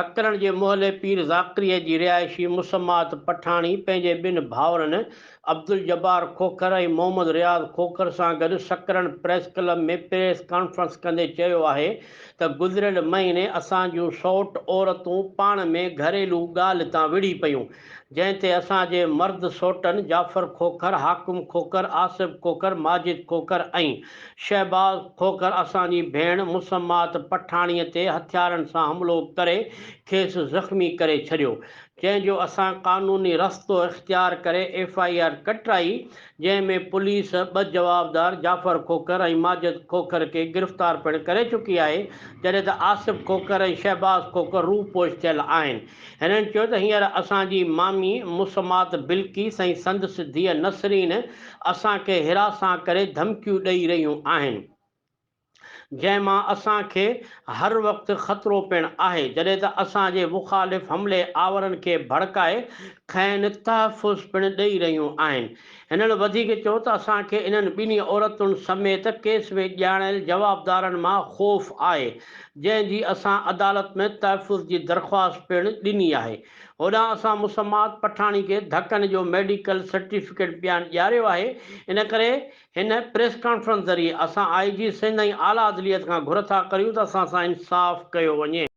سڪرنڊ جي محلي پير ذاڪريء جي رهائشي مسمات پٺاڻي پنهنجي ٻن ڀائرن عبدالجبار کوکر ۽ محمد رياض کوکر سان گڏ Sakrand press club ۾ press conference ڪندي چيو آهي ته گذريل مهيني اسان جون سئوٽ عورتون پاڻ ۾ گهريلو ڳالهه تان وڙهي پيون جنهن تي اسان جي مرد سئوٽن جعفر کوکر، حاڪم کوکر، آصف کوکر، ماجد کوکر ۽ شهباز کوکر اسان جي ڀيڻ مسمات پٺاڻيء تي هٿيارن سان حملو ڪري کيس زخمي ڪري ڇڏيو، جنهن جو اسان قانوني رستو اختيار ڪري ايف I R ڪٽرائي، جنهن ۾ پوليس ٻه جوابدار جعفر کوکر ۽ ماجد کوکر کي گرفتار پڻ ڪري چڪي آهي، جڏهن ته آصف کوکر ۽ شهباز کوکر روپوش ٿيل آهن. هنن چيو ته هينئر اسان جي مامي مسمات بلقيس ۽ سندس ڌيء نسرين اسان کي هراسان ڪري ڌمڪيون ڏئي رهيون آهن، جنهن مان اسان کي هر وقت خطرو پڻ آهي، جڏهن ته اسان جي مخالف حملي آورن کي ڀڙڪائي کين تحفظ پڻ ڏئي رهيون آهن. هنن وڌيڪ چيو ته اسان کي انهن ٻنهي عورتن سميت ڪيس ۾ ڄاڻايل جوابدارن مان خوف آهي، جنهن جي اسان عدالت ۾ تحفظ جي درخواست پڻ ڏني آهي. هوڏانهن اسان مسمات پٺاڻي کي ڌڪن جو ميڊيڪل سرٽيفڪيٽ بيان ڏياريو آهي، ان ڪري هن پريس ڪانفرنس ذريعي اسان آء جي سنڌ ۽ اعليٰ عدليت کان گهر ٿا ڪريون ته اسان سان انصاف ڪيو وڃي.